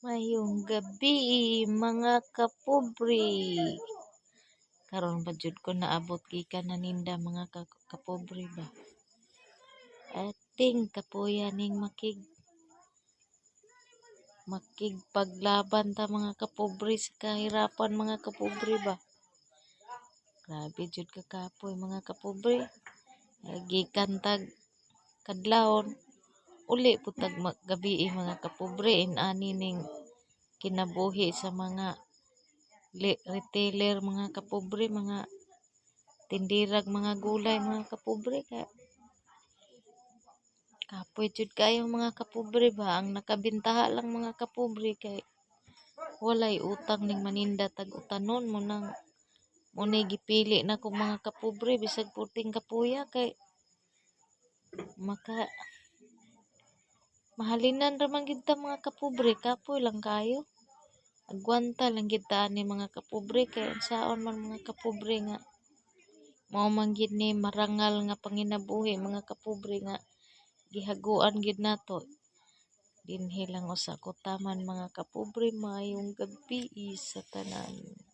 Maayong gabii, mga kapobre. Karon pa jud ko naabot gikan naninda, mga kapobre ba. Ating kapoya ning makigpaglaban ta, mga kapobre, sa kahirapan, mga kapobre ba. Grabe jud kakapoy, mga kapobre. Gikan tag kadlawon, uli pud tag gabii, mga kapobre. Inani ning kinabuhi sa mga retailer, mga kapobre, mga tindirag mga gulay, mga kapobre, kay kapoy jud kaayo, mga kapobre ba. Ang nakabintaha lang, mga kapobre, kay walay utang ning maninda tag utanon. Mo nang mo nay gipili nako, mga kapobre, bisag perting kapoya kay maka mahalinan ra man gyud ta, mga kapobre. Kapoy lang kaayo, agwanta lang gyud ta ani, mga kapobre, kay unsaon man, mga kapobre, nga mao man gyud ni marangal nga panginabuhi, mga kapobre, nga gihaguan gyud nato. Dinhi lang usa ko taman, mga kapobre. Maayong gabii sa tanan.